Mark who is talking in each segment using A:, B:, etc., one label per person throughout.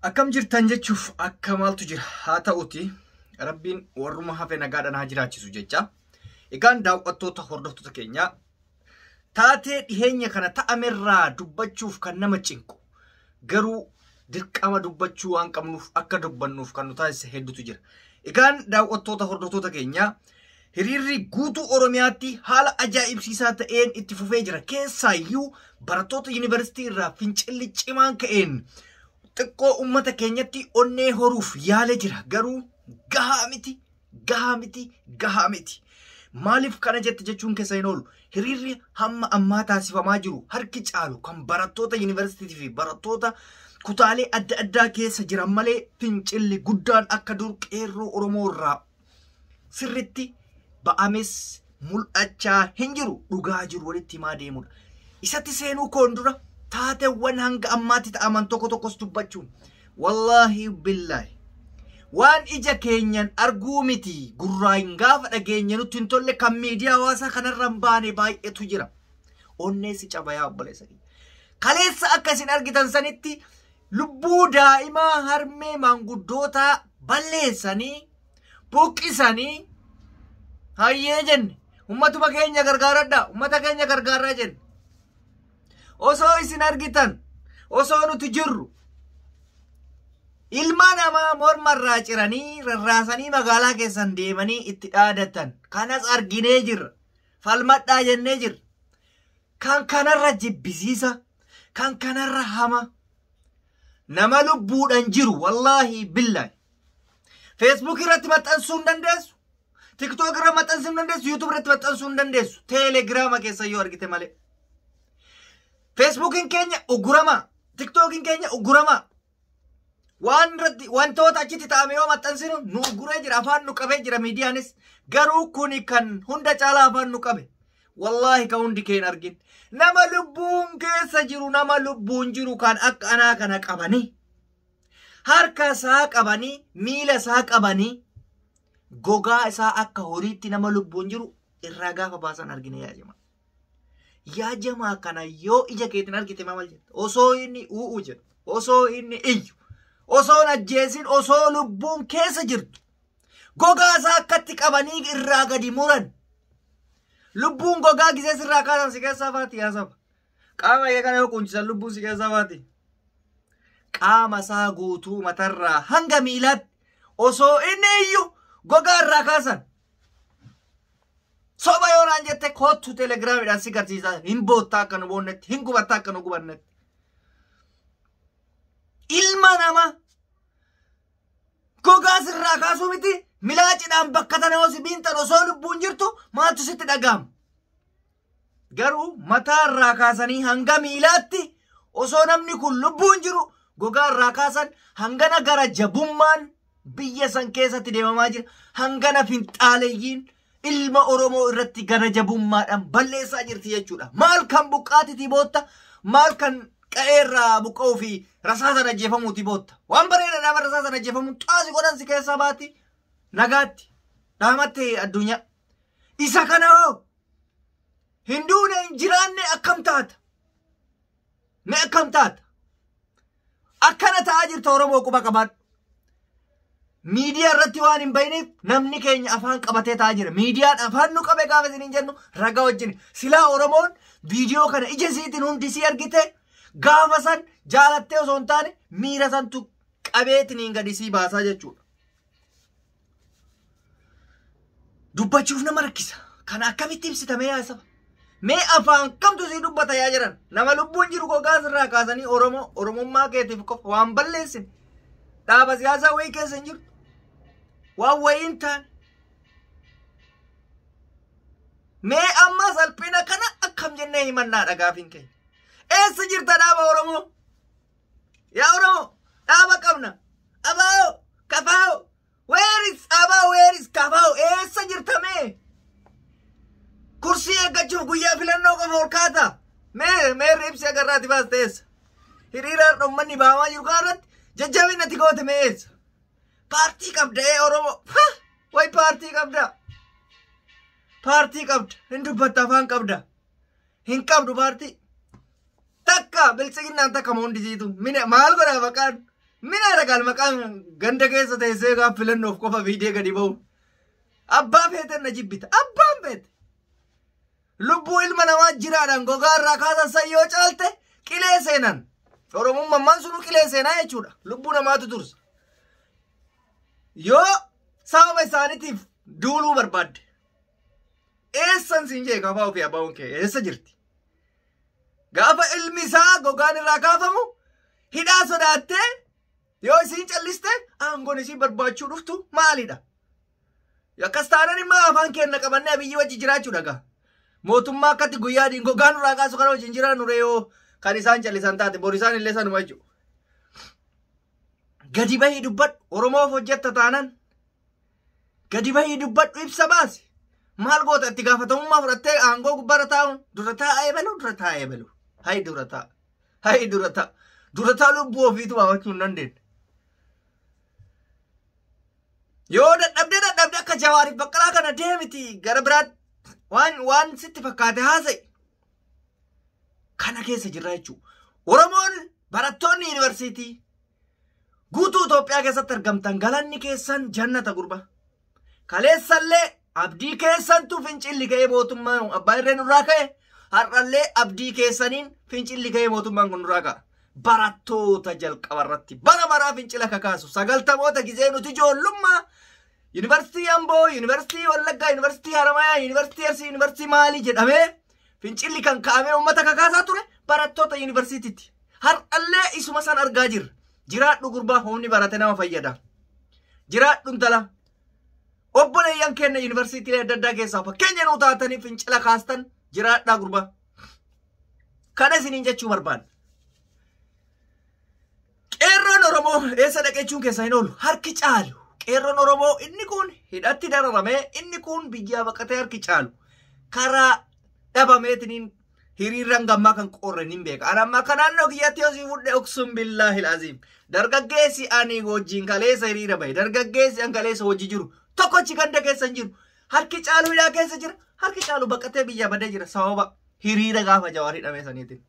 A: Akkam jirtan jechuuf akka maaltu jira haa ta'uti Rabbiin warruma hafe nagaadhaan haa jiraachisu jecha. Egaan daawwattoota hordoftoota keenyaa taatee dhiheenya kana ta'amerraa dubbachuuf kan nama cinqu garuu dirqama dubbachuu waan qabnuuf akka dubbannuuf kan nu taasise hedduutu jira. Egaan daawwattoota hordoftoota keenyaa hiriirri guutuu Oromiyaatti haala ajaa'ibsiisaa ta'een itti fufee jira. Keessaayyuu barattoota yuunivarsiitii irraa fincilli cimaan ka'een xiqqoo uummata keenyatti onnee horuuf yaalee jira. Garuu gahaa miti, gahaa miti, gahaa miti. Maaliif kana jette jechuun keessa hin oolu. Hiriirri hamma ammaa taasifamaa jiru harki caalu kan barattoota yuunivarsiitii fi barattoota kutaalee adda addaa keessa jiran malee fincilli guddaan akka dur qeerroo Oromoo irraa sirritti ba'ames mul'achaa hin jiru. Dhugaa jiru walitti himaa deemudha. Isatti seenuu koon dura taateewwan hanga ammaatti ta'aman tokko tokkos dubbachuun wallaahi billaahi waan ija keenyan arguu miti gurraan gaafa dhageenya nutti hin tolle kan miidiyaa hawaasaa kanarra hin baane baay'eetu jira. Onnee si cabayaa obboleessa keenya. Kaleessa akka isin argitan sanitti lubbuu daa'imaa harmee maanguddootaa balleessanii buqqisanii hayyee jenne ummatuma keenya gargaaradha ummata keenya gargaaraa jenne. Osoo isin argitan osoo nuti jirru ilma namaa mormarraa ciranii rarraasanii magaalaa keessan deemanii itti dhaadatan kanas arginee jirra. Falmadhaa jennee jirra. Kan kanarra jibbisiisa kan kanarra hama nama lubbuudhaan jiru wallaahi billaahi. Feesbuuk irratti maxxansuu hin dandeessu. TikTok irra maxxansuu hin dandeessu. YouTube irratti maxxansuu hin dandeessu. Teelegiraama keessa yoo argite malee. Feesbuukiin keenya uguramaa. TikTokiin keenya uguramaa. Waan irratti wantoota achitti ta'ame yoo maxxansinu nu uguree jira afaan nu qabee jira miidiyaanis garuu kuni kan hunda caalaa afaan nu qabe. Wallaahi kan hundi keenya argin. Nama lubbuun keessa jiru nama lubbuun jiru kan akka anaa kana qabanii harka isaa qabanii miila isaa qabanii gogaa isaa akka horiitti nama lubbuun jiru irraa gaafa baasan argine yaa jamaa. Yaa jamaa kana yoo ija keetiin argite maal jetta? Osoo inni u'u jedhu, osoo inni iyyu, osoo hin ajjeesin, osoo lubbuun keessa jirtu gogaa isaa akkatti qabanii irraa gadi muran. Lubbuun gogaa gisee sirraa kaasan si keessaa baati yaa saba. Qaama kee kana yoo quncisan lubbuun si keessaa baati. Qaama isaa guutuu matarraa hanga miilaatti osoo inni iyyu gogaa irraa kaasan. Soba yoo naan jette kottu telegiraamiidhaan si garsiisa. Hin boottaa akka nu boonnetti, hin gubattaa akka nu gubannetti. Ilma namaa gogaa sirraa kaasuu miti milaacidhaan bakka tana yoo si biintan osoo lubbuun jirtu maaltu sitti dhaga'ama? Garuu mataa irraa kaasanii hanga miilaatti osoo namni kun lubbuun jiru gogaa irraa kaasan hangana gara jabummaan biyya san keessatti deemamaa jira. Hangana finxaaleyyiin ilma Oromoo irratti gara jabummaadhaan balleessaa jirti jechuudha. Maal kan buqqaatitii bootta maal kan qa'eerraa buqqa'uu fi rasaasan ajjeefamuuti bootta. Waan bareedaadhaa bara rasaasan ajjeefamuun xaasi godhan si keessaa baati nagaatti dhaamatte addunyaa. Isa kana hoo hin duune hin jiraanne akkam taata? Mee akkam taata? Akkana ta'aa jirta Oromoo quba qabaadhu. Miidiyaa irratti waan hin bahineef namni keenya afaan qabatee taa'aa jira. Miidiyaan afaan nu qabe gaafa isiniin jennu ragaa wajjin. Silaa Oromoon viidiyoo kana ija isiitiin hundi isii argite gaafa san jaalattee osoo hin taane miira santu qabeetiniin gadi isii baasaa jechuudha. Dubbachuuf nama rakkisa. Kana akkamitti ibsita mee yaa saba? Mee afaan kamtu sii dubbata yaa jiran? Nama lubbuun jiru gogaa sirraa kaasanii Oromoo Oromummaa keetiif qofa waan balleessine. Dhaaba siyaasaa wayii keessa hin jirtu. Waan wayii hin taane. Mee amma salphina kana akkam jennee himannaadha gaafiin keenya. Eessa jirta dhaaba Oromoo? Yaa Oromoo dhaaba qabna. Abaa'oo kafaa'oo where is abaa'oo where is kafaa'oo eessa jirta mee? Kursii eeggachuuf guyyaa filannoo qofa ol kaata. Mee meerri ibsi agarraati baaste eessa? Hiriira har'a uummanni baamaa jiru kana irratti jajjabina ati goote mee eessa? Paartii qabda ee Oromoo. Way paartii qabda. Paartii qabda. Hin dubbatta afaan qabda. Hin qabdu paartii. Takka biltsiginnaan takka hundi siitu. Mine maal godhaa maqaan? Mina ragaal maqaan ganda keessa teessee gaaf filannoof qofa viidiyoo gadi ba'u. Abbaa feeten na jibbita. Abbaan feete. Lubbuu ilma namaa jiraadhaan gogaa irraa kaasan san yoo caalte qilee seenan. Oromummaan sunu qilee seenaa jechuudha. Lubbuu namaatu dursa. Yoo sababa isaaniitiif duuluu barbaadde. Eessan siin jee gaafa ofii abbaan kee eessa jirti? Gaafa ilmi isaa gogaan irraa kaafamu hidhaa sodaattee yoo isiin calliste aangoon isiin barbaachuu dhuftu maalidha? Akkas taanaan immoo afaan keenya qabannee Abiyyi wajji jiraachuudha gaa. Mootummaa akkatti guyyaa adiin gogaan nurraa kaasu kana wajjin jiraannu ree yoo kan isaan callisan taate bor isaan illee sanuma jechuudha. Gadi bahii dubbadhu Oromoof hojjetta taanan. Gadi bahii dubbadhu ibsa baasi. Maal goota itti gaafatamummaa fudhattee aangoo gubbaarra taa'uun dura taa'aa eebalu dura taa'aa eebalu. Hayi dura taa'a. Hayi dura taa'a. Dura taa'a lubbuu ofiitu baafachuu hin dandeenye. Yoo dadhabdee dadhabdee akka Jawaariif Baqqalaa kana deemiti gara biraatti waan sitti fakkaate haasa'i. Kana keessa jirra jechuudha. Oromoon barattoonni yuunivarsiitii guutuu Itoophiyaa keessatti argamtan galanni keessan jannata gurba. Kaleessallee abdii keessantu fincilli ka'ee mootummaan abbaa irree nurraa ka'e har'allee abdii keessaniin fincilli ka'ee mootummaan kun nurraa ka'a. Barattoota jalqaba irratti bara baraa fincila kakaasu 90moota gizee nuti ijoollummaa yuunivarsiitii Amboo, yuunivarsiitii Wallaggaa, yuunivarsiitii Haramayaa, yuunivarsiitii Arsii, yuunivarsiitii Maalii jedhamee fincilli kan ka'amee uummata kakaasaa ture barattoota yuunivarsiitiitti. Har'allee isuma san argaa jirra. Jiraadhu gurbaa humni barate nama fayyada. Jiraadhu intala. Obboleeyyan keenya yuunivarsiitiilee adda addaa keessaa fakkeenya nuu taatanii fincila kaastan jiraadhaa gurbaa. Kana isiniin jechuu barbaada. Qeerroon Oromoo eessa dhaqechuun keessa hin oolu? Harki caalu. Qeerroon Oromoo inni kun hidhatti dararamee inni kun biyyaa baqatee harki caalu. Karaa dhabameetiniin hiriirran gammaa kan qorre niin beeka. Ani amma akka naannoo kiyyaatti yoo sii fudhe uqsum billaahil aziim. Dargaggeessi ani wajjin kaleessa hiriira bahe. Dargaggeessi an kaleessa hojii jiru. Tokkochi ganda keessa hin jiru. Harki caalu hidhaa keessa jira. Harki caalu baqatee biyyaa badee jira. Sababa hiriira gaafa Jawaar hidhamee saniitiin.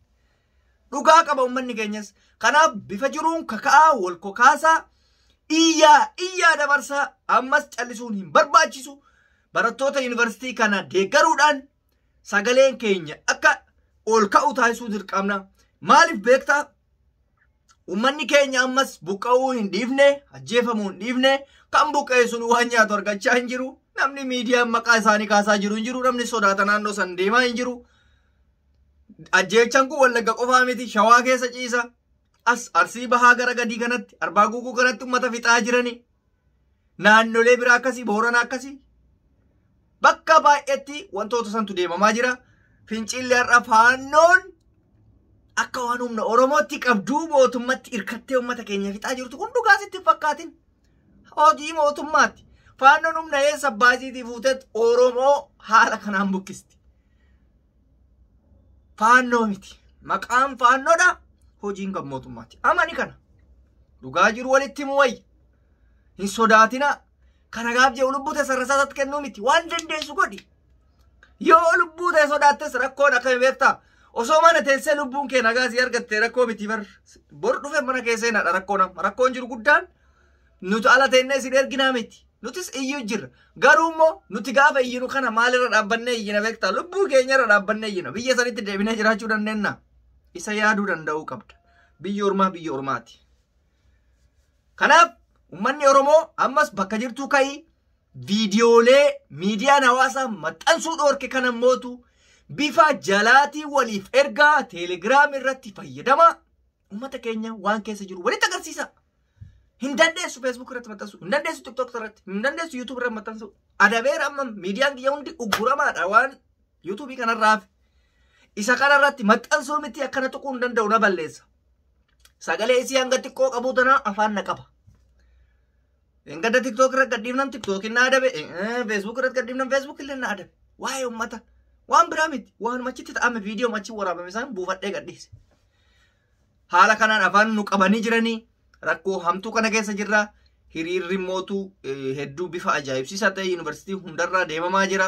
A: Dhugaa qaba uummanni keenyas. Kanaaf bifa jiruun kaka'aa wal kokaasaa iyyaa iyyaa dabarsaa ammas callisuun hin barbaachisu. Barattoota yuunivarsiitii kana deeggaruudhaan sagaleen keenya akka ol ka'u taasisuu dirqamna. Maaliif beektaa? Uummanni keenya ammas buqqa'uu hin dhiifne, ajjeefamuu hin dhiifne, kan buqqa'e sun waan nyaatu argachaa hin jiru. Namni miidiyaan maqaa isaanii kaasaa jiru hin jiru. Namni sodaata naannoo san deemaa hin jiru. Ajjeechaan kun Wallagga qofaa miti, Shawaa keessa ciisa. As Arsii Bahaa gara gadii kanatti, Arbaa Guuguu kanatti uummata fixaa jirani. Naannolee biraa akkasii, Booranaa akkasii. Bakka baay'eetti wantoota santu deemamaa jira. Fincilli har'a faannoon akka waan humna Oromootti qabduu mootummatti hirkattee uummata keenya fixaa jirtu kun dhugaa sitti hin fakkaatin. Hojii mootummaatti. Faannoon humna eessa baasiitii fuuteet Oromoo haala kanaan buqqisti. Faannoo miti. Maqaan faannoodha. Hojiin kan mootummaati. Amani kana. Dhugaa jiru walitti himu wayya. Hin sodaatinaa. Kana gaaf jedhu lubbuu teessa rasaasatti kennuu miti. Waan dandeessu godhi. Yoo lubbuu ta'e sodaattes rakkoon akkami beektaa? Osoo mana teessee lubbuun kee nagaa si argatte rakkoo miti bar. Bor dhufe mana kee seenaadha rakkoon amma. Rakkoon jiru guddaan nuti ala teennee isin erginaa miti. Nutis iyyuu jirra. Garuu immoo nuti gaafa iyyinu kana maalirra dhaabbannee iyyina beektaa? Lubbuu keenyarra dhaabbannee iyyina. Biyya sanitti deebinee jiraachuu dandeenya. Isa yaaduu danda'uu qabda. Biyyi ormaa biyya ormaati. Kanaaf uummanni Oromoo ammas bakka jirtuu ka'ii viidiyoolee miidiyaan hawaasaa maxxansuu dhoorke kana mootu bifa jalaatii waliif ergaa teelegiraam irratti fayyadama. Uummata keenya waan keessa jiru walitti agarsiisa. Hin dandeessu Facebook irratti maxxansu, hin dandeessu TikTok irratti, hin dandeessu YouTube irratti maxxansu. Adabeera amma miidiyaan kiyya hundi ugguramaadha waan YouTube kanarraa hafe. Isa kanarratti maxxansuu miti akkana tuquu hin danda'u na balleessa. Sagalee isii hanga xiqqoo qabuu tanaa afaan na qaba. Engadda TikTok irratti gadhiifnan TikTok na adabe, Facebook irratti gadhiifnan Facebook illee na adabe. Waa'ee uummata waan biraa miti waan achitti ta'ame viidiyoo achi waraabame isaan buufadhee gadhiise. Haala kanaan afaan nu qabanii jiranii rakkoo hamtuu kana keessa jirra. Hiriirri mootuu hedduu bifa ajaa'ibsiisaa ta'e yuunivarsiitii hundarraa deemamaa jira.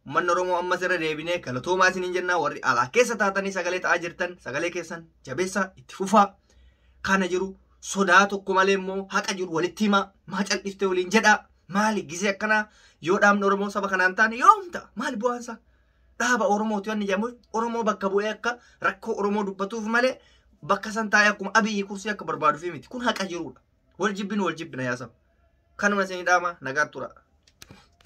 A: Uummanni Oromoo ammas irra deebinee galatoomaa isiniin jenna warri alaa keessa taatanii sagalee ta'aa jirtan sagalee keessan jabeessaa itti fufaa. Kana jiru Sodaa tokko malee immoo haqa jiru walitti himaa. Maa cal'iftee waliin jedhaa. Maali gizee akkanaa yoo dhaabni Oromoo saba kanaan taane yoom ta'a? Maali bu'aansaa? Dhaaba Oromooti wanni jedhamu Oromoo bakka bu'ee akka rakkoo Oromoo dubbatuuf malee bakka san taa'ee akkuma Abiyyi kursii akka barbaaduuf miti. Kun haqa jirudha. Wal jibbinu wal jibbina yaa saba. Kanuma isinii dhaama, nagaa tura.